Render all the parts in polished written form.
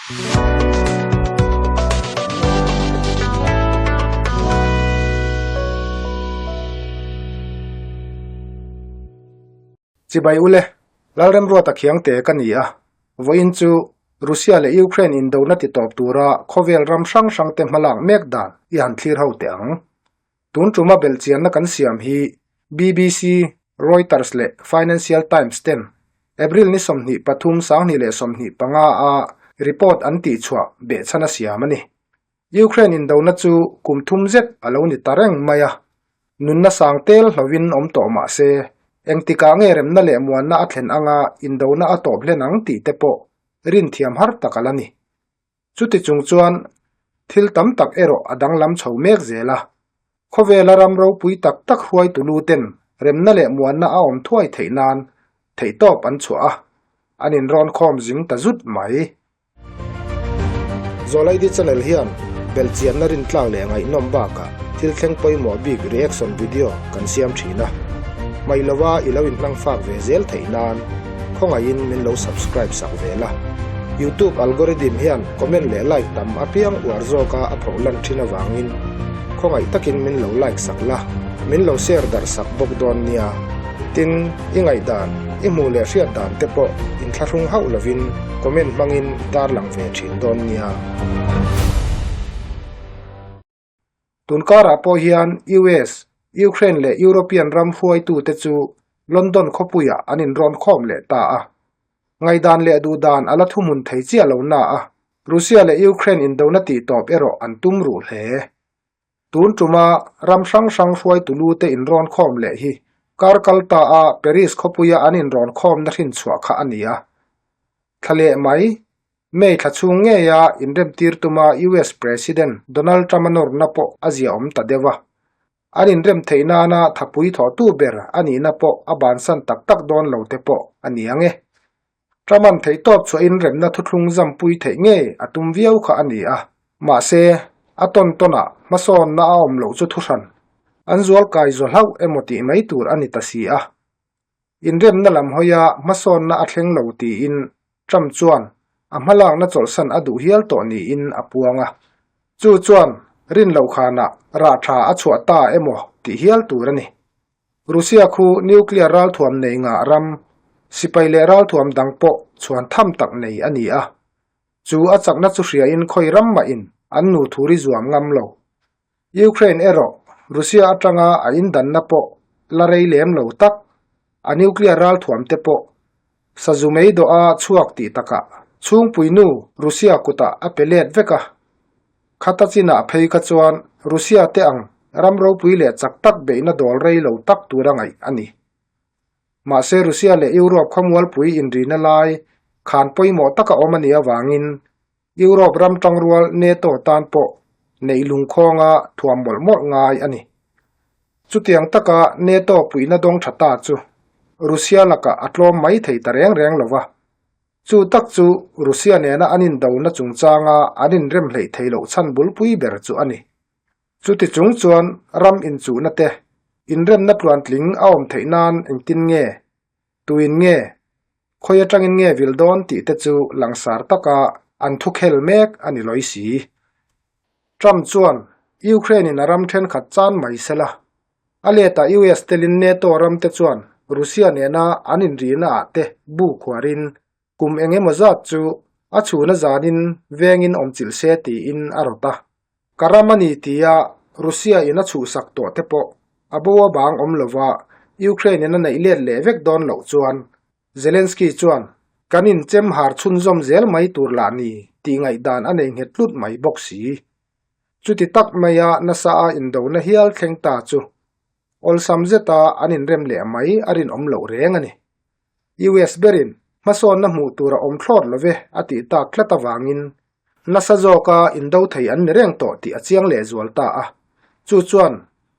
Chibai ule, Lalremruata Khiangte ka ni a, vawiin chu Russia leh Ukraine indona ti tawp tura khawvel ram hrang hrangte hmalak mek dan i han thlir ho teh ang. Tun tuma belhchianna kan siam hi BBC, Reuters leh Financial Times ten April ni 23 2025 a report an tihchhuah behchhan a siam a ni. Ukraine indona chu kum thum zet a lo ni ta reng mai a, nunna sang tel hlovin awm tawh mah se, engtikah nge remna leh muanna a thlen anga indona a tawp hlen ang tih te pawh rinthiam har tak a la ni. Chuti chung chuan thil tam tak erawh a danglam chho mek zel a, khawvela ram ropui tak tak hruaitu lu ten remna leh muanna a awm thuai theih nan theihtawp an chhuah a, an inrawn khawm zing ta zut mai. Zawlaidi channel hian belhchianna rintlak leh ngaihnawm bakah thil thleng pawimawh bik reaction video kan siam thin a, hmaih lova i lo inhmang fak ve zel theih nan khawngaihin min lo subscribe sak ve la. Youtube algorithm hian comment leh like tam apiang uar zawka a phoh lan thin avangin khawngaih takin min lo like sak la, min lo share darh sak bawk dawn nia. Tin, i ngaihdan, i hmuh leh hriat dan te pawh inthlahrung hauh lovin comment hmangin i tarlang ve thin dawn nia. Tunkarah pawh hian US, Ukraine leh European ram hruaitute chu London khawpuiah an inrawn khawm leh ta a. Ngaihdan leh duhdan a la thuhmun thei chiah lo na a, Russia leh Ukraine indona tihtawp erawh an tum ruh hle. Tun tuma ram hrang hrang hruaitu lute inrawn khawm leh hi kar kal ta a Paris khawpuia an inrawn khawmna hrinchhuah kha a ni a. Thla leh mai, May thla chhung ngeia inremtir tuma US President Donald Trump-a nawrna pawh a ziaawm ta deuh a. An inrem theih nana thapui thawhtu ber a nihna pawh a bansan tak tak dawn lo te pawh a ni ang e. Trump-a'n theihtawp chhuahin remna thuthlung zampui theih ngei a tum viau kha a ni a. Mahse, a tawn tawnah hmasawnna a awm loh chu thuhran an zualkai zaw hlauh emaw tih mai tur a ni ta si a. Inremna lam hawia hmasawnna a thleng lo tiin Trump chuan a hmalakna chawlhsan a duh hial tawh niin a puang a. Chu chuan rin loh khanah rah tha a chhuah ta emaw tih hial tur a ni. Russia khu nuclear ralthuam nei ngah ram, sipai leh ralthuam dang pawh chhuan tham tak nei a ni a. Chu a chakna chu hriain khawi ram mahin an nu thuri zuam ngam lo. Ukraine erawh Russia atanga a indanna pawh la rei lem lo tak, a nuclear ralthuam te pawh sazu mei dawha chhuak tih takah chhungpuinu Russia kutah a pe let vek a. Khata chinah phei kha chuan Russia te ang ram ropui leh chak tak beihna dawl rei lo tak tura ngaih a ni. Mahse Russia leh Europe khawmualpui inrina lai khan pawimawh taka awm a nih avangin Europe ram tangrual NATO tan pawh neih lungkhawnga thuam mawlh mawlh ngai a ni. Chutiang taka NATO puihna dawng tha ta chu Russia lakah a tlawm mai thei ta reng reng lo va. Chu tak chu Russia nena an indona chungchanga an inrem hleih theih loh chhan bulpui ber chu a ni. Chuti chung chuan ram inchuhna te, inremna tluantling a awm theih nan engtin nge Tuin nge, khawi atangin nge vil dawn tih te chu langsar taka an thukhel mek a ni lawi si. Trump chuan Ukraine in a ram thenkhat chan mai sela, a letah US telin NATO ram te chuan Russia nena an inrihna ah te bu khuarin kum eng emaw zat chu a chhuna zanin vengin awmchilh se tiin a rawt a. Ka ram a ni tia Russia in a chhuhsak tawh te pawh a bo a bang awm lova Ukraine in a neih let leh vek dawn loh chuan Zelensky chuan kan inchem har chhunzawm zel mai tur lah ni tih ngaihdan a nei nghet tlut mai bawk si. Chuti tak maia nasa a indona hial thleng ta chu awlsam zeta an inrem leh mai a rinawm loh reng a ni. US berin hmasawnna hmuh tur a awm thlawt love a tih tak tlat avangin Nasa zawka indo thei an ni reng tawh tih a chiang lehzual ta a, chu chuan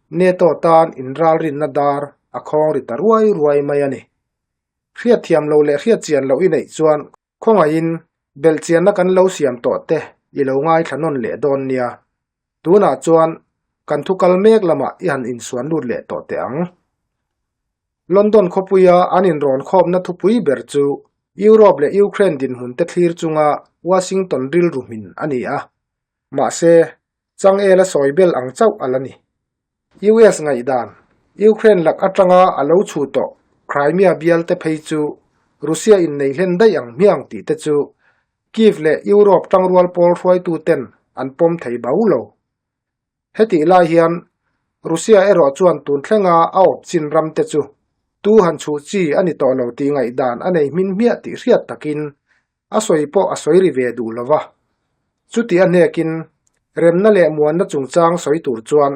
NATO tan inralrinna dar a khawng ri ta ruai ruai mai a ni. Hriatthiam lo leh hriatchian loh i neih chuan khawngaihin belhchianna kan lo siam tawh te i lo ngaithla nawn leh dawn nia. Tunah chuan kan thu kal mek lamah i han insuan lut leh tawh teh ang. London khawpuia an inrawn khawmna thupui ber chu. Europe leh Ukraine dinhmun te thlir chunga Washington rilru hmin a ni a. Mahse, changel a sawi bel ang chauh a la ni. US ngaihdan, Ukraine lak atanga a lo chhu tawh Crimea bial te phei chu Russia in nei hlen daih ang hmiang tih te chu Kyiv leh Europe tangrual pawl hruaitu ten an pawm thei bau lo. Hetih lai hian Russia erawh chuan tun thlenga a awp chin ram te chu tu han chhuh chi a ni tawh lo tih ngaihdan a nei hmin hmiah tih hriat takin a sawi pawh a sawi ri ve duh lo va. Chuti a hnekin remna leh muanna chungchang sawi tur chuan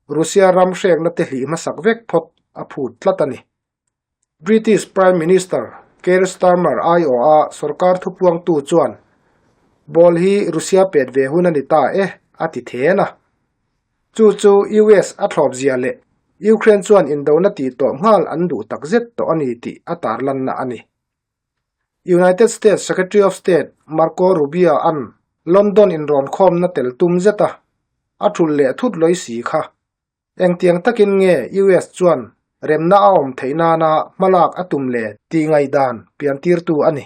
Russia ram hrekna te hlih hmasak vek phawt a phut tlat a ni. British Prime Minister Keir Starmer aiawha sorkar thupuangtu chuan ball hi Russia pet ve hun a ni ta e a ti then a. Chu chu US a thlawp zia leh Ukraine chuan indona tih tawh nghal an duh takzet tawh a ni tih a tarlanna a ni. United States Secretary of State Marco Rubio-a'n London inrawnkhawmna tel tum zeta a thulh leh thut lawi si kha Engtiang takin nge US chuan remna a awm theih nana hmalak a tum le tih ngaihdan piantirtu a ni.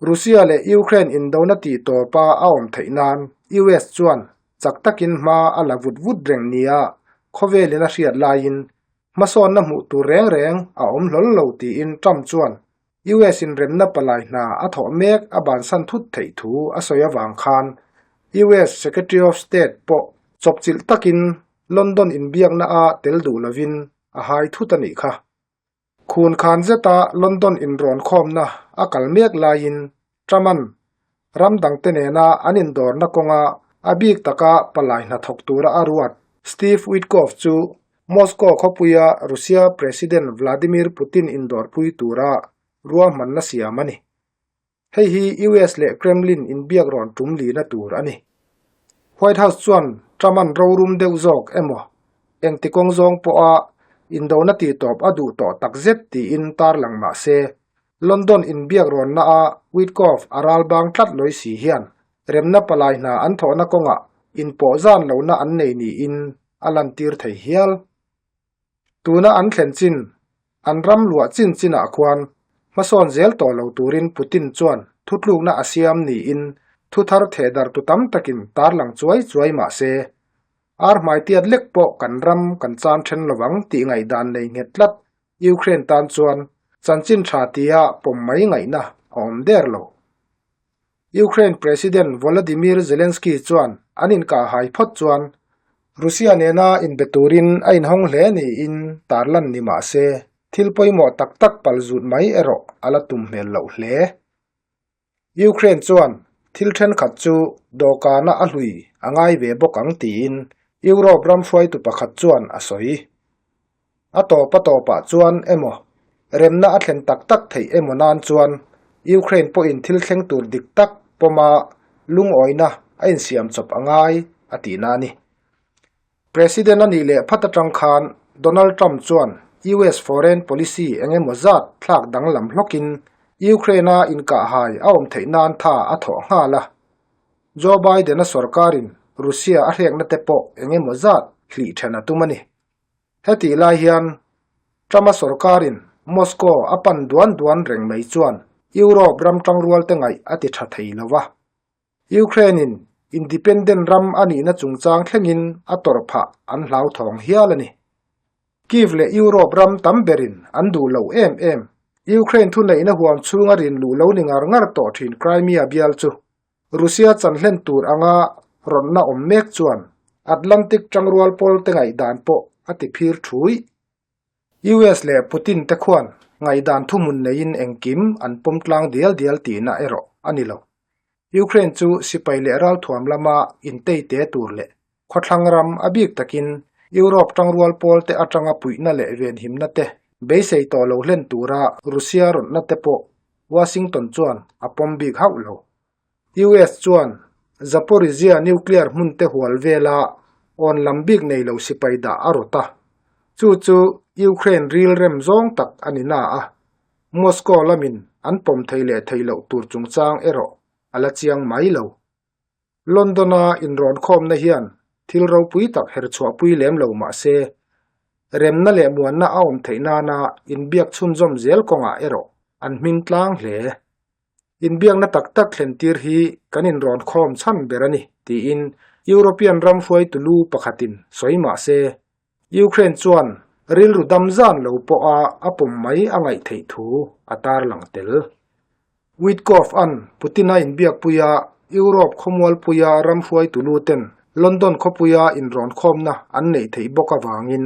Russia leh Ukraine indona tih tawpa a awm theih nan US chuan chak takin hma a la vut vut reng nia khawvelin a hriat laiin hmasawnna hmuh tur reng reng a awm hlawl lo tiin Trump chuan US in remna palai hna a thawh mek a bansan thut theih thu a sawi avang khan US Secretary of State pawh chawpchilh takin London inbiakna a tel duh lovin a hai thut a nih kha. Khun khan zeta London inrawnkhawmna a kal mek laiin Trump-a'n ram dangte nena an indawrna kawnga a bik taka palai hnathawk tura a ruat Steve Witkoff chu Moscow khawpuia Russia President Vladimir Putin indawrpui tura ruahmanna siam a ni. Hei hi US leh Kremlin inbiak rawn tum lina tur a ni. White House chuan Trump-a'n rorum deuh zawk emaw engti kawng zawng pawha indona tihtawp a duh tawh takzet tiin tarlang mah se, London inbiak rawnnaah Witkoff a ral bang tlat lawi si hian remna palai hna an thawhna kawngah inpawh zan lohna an nei niin a lantir thei hial. Tuna an thlen chin, an ram luah chin chinah khuan hmasawn zel tawh lo turin Putin chuan thutlukna a siam niin thuthar thehdarh tu tam takin tarlang chuai chuai mah se, ar hmai tiat lek pawh kan ram kan chan then lovang tih ngaihdan nei nghet tlat Ukraine tan chuan chanchin tha tia pawm mai ngaihna a awm der lo. Ukraine President Volodymyr Zelensky chuan an inkahhai phawt chuan Russia nena inbe turin a inhawng hle niin tarlan ni mah se thil pawimawh tak tak palzut mai erawh a la tum hmel loh hle. Ukraine chuan thil thenkhat chu dawhkana a hlui a ngai ve bawk ang tiin Europe ram hruaitu pakhat chuan a sawi. A tawp a tawpah chuan emaw remna a thlen tak tak theih emaw nan chuan Ukraine pawhin thil thleng tur dik tak pawma lungawina a insiam chawp a ngai a tihna a ni. President a nih leh phat atang khan Donald Trump chuan US foreign policy eng emaw zat thlak danglam hlawkin Ukraine-a inkahhai a awm theih nan tha a thawh nghal a. Joe Biden-a sorkarin Russia a hrekna te pawh eng emaw zat hlih then a tum a ni. Hetih lai hian Trump-a sorkarin Moscow a pan duan duan reng mai chuan Europe ram tangrualte ngaih a ti tha thei lo va. Ukraine-in independent ram a nihna chungchang thlengin a tawrh phah an hlauthawng hial a ni. Kyiv leh Europe ram tam berin an duh lo em em. Ukraine thuneihna huam chhunga rin luh lo ni ngar ngar tawh thin Crimea bial chu Russia chanhlen tur anga rawnna awm mek chuan Atlantic tangrual pawlte ngaihdan pawh a ti phir thuih. US leh Putin te khuan ngaihdan thuhmun neiin engkim an pawm tlang dial dial tihna erawh a ni lo. Ukraine chu sipai leh ralthuam lama intei te tur leh khawthlang ram a bik takin Europe tangrual pawl te atanga puihna leh venhimna te beisei tawh lo hlen tura Russia rawnna te pawh Washington chuan a pawm bik hauh lo. US chuan Zaporizhzhia nuclear hmun te hual vela awn lam bik nei lo sipai dah a rawt a, chu chu Ukraine ril rem zawng tak a ni na a, Moscow lamin an pawm thei leh thei loh tur chungchang erawh a la chiang mai lo. London-a inrawnkhawmna hian thil ropui tak herchhuahpui lem lo mah se, remna leh muanna a awm theih nana inbiak chhunzawm zel kawngah erawh. an hming tlang hle. Inbiakna tak tak thlentir hi kan inrawn khawm chhan ber a ni, tiin European ram hruaitu lu pakhatin sawi mah se, Ukraine chuan rilru dam zan lo pawha a pawm mai a ngaih theih thu a tarlang tel. Witkoff-a'n Putin-a inbiakpuia Europe khawmualpuia ram hruaitu lu ten London khawpuia inrawnkhawmna an neih theih bawk avangin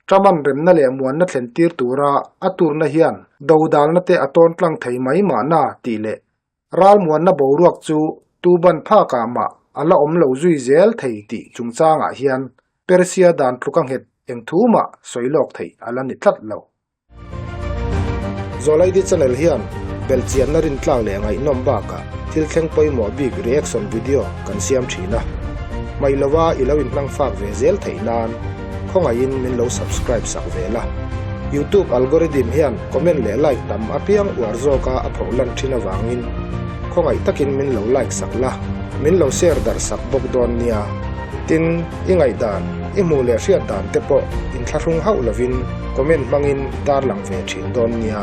Trump-a'n remna leh muanna thlentir tura a turna hian dodalna te a tawn tlang thei mai mahna tih leh Ralmuanna boruak chu tu ban phakah mah a la awm lo zui zel thei tih chungchangah hian Persia dan tluka nghet eng thu mah sawi lawk theih a la ni tlat lo. Zawlaidi channel hian belhchianna rintlak leh ngaihnawm bakah thil thleng pawimawh bik reaction video kan siam thin a. Hmaih lova i lo inhmang fak ve zel theih nan khawngaihin min lo subscribe sak ve la. Youtube algorithm hian comment leh like tam apiang uar zawka a phoh lan thin avangin khawngaih takin min lo like sak la, min lo share darh sak bawk dawn nia. Tin, i ngaihdan, i hmuh leh hriat dan te pawh inthlahrung hauh lovin comment hmangin tarlang ve thin dawn nia.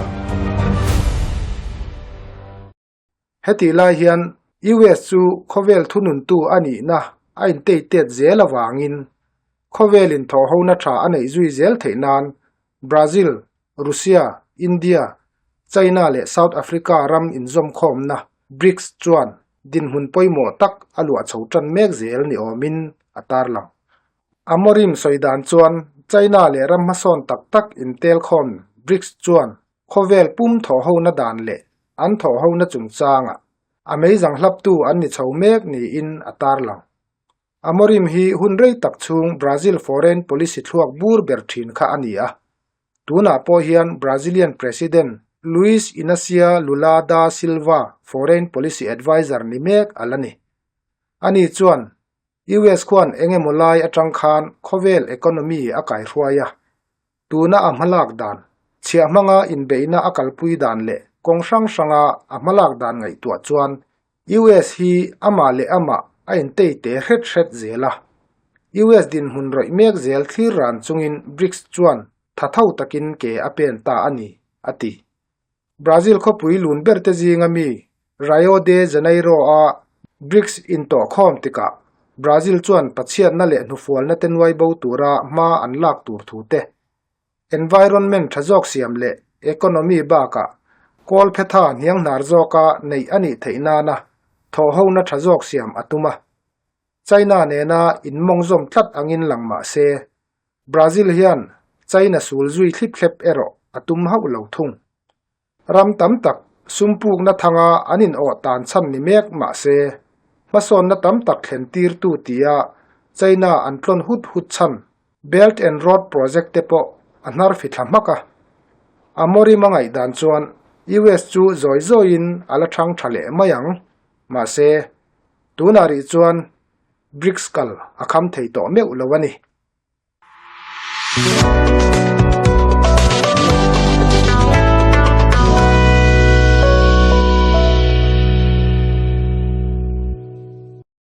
Hetih lai hian US chu khawvel thununtu a nihna a inteitet zel avangin khawvelin thawhhona tha a neih zui zel theih nan Brazil, Russia, India, China leh South Africa ram inzawmkhawmna BRICS chuan dinhmun pawimawh tak a luah chho tan mek zel ni awmin a tarlang. Amorim sawi dan chuan China leh ram hmasawn tak tak intelkhawm BRICS chuan Khawvel pum thawhhona dan leh an thawhhona chungchangah a meizang hlaptu an ni chho mek niin a tarlang. Amorim hi hun rei tak chhung Brazil foreign policy thluak bur ber thin kha a ni a. Tunah pawh hian Brazilian President Luiz Inacio Lula da Silva foreign policy adviser ni mek a la ni. Ani chuan US khuan eng emaw lai atang khan khawvel economy a kaihruai a, tuna a hmalak dan, chhiah hmanga inbeihna a kalpui dan leh kawng hrang hranga a hmalak dan ngaihtuah chuan US hi amah leh amah a intei te hret hret zel a. US dinhmun rawih mek zel thlir ran chungin BRICS chuan tha tho takin ke a pen ta a ni, a ti. Brazil khawpui lun berte zinga mi Rio de Janeiro-a BRICS intawhkhawm tikah Brazil chuan pachhiatna leh hnufualna te nuai bo tura hma an lak tur thu te, environment tha zawk siam leh economy bakah kawl phetha hnianghnar zawka neih a nih theih nana thawhhona tha zawk siam a tum a. China nena inmawngzawm tlat angin lang mah se, Brazil hian China sul zui thlip thlep erawh a tum hauh lo thung. Ram tam tak sum pukna thanga an inawh tan chhan ni mek mah se, hmasawnna tam tak thlen tirtu tia China an tlawn hut hut chhan Belt and Road Project te pawh a hnar fithla hmak a. Amorim a ngaihdan chuan US chu zawi zawiin a la thang tha leh mai ang. Mahse, tunah rih chuan BRICS kal a kham thei tawh meuh lo a ni.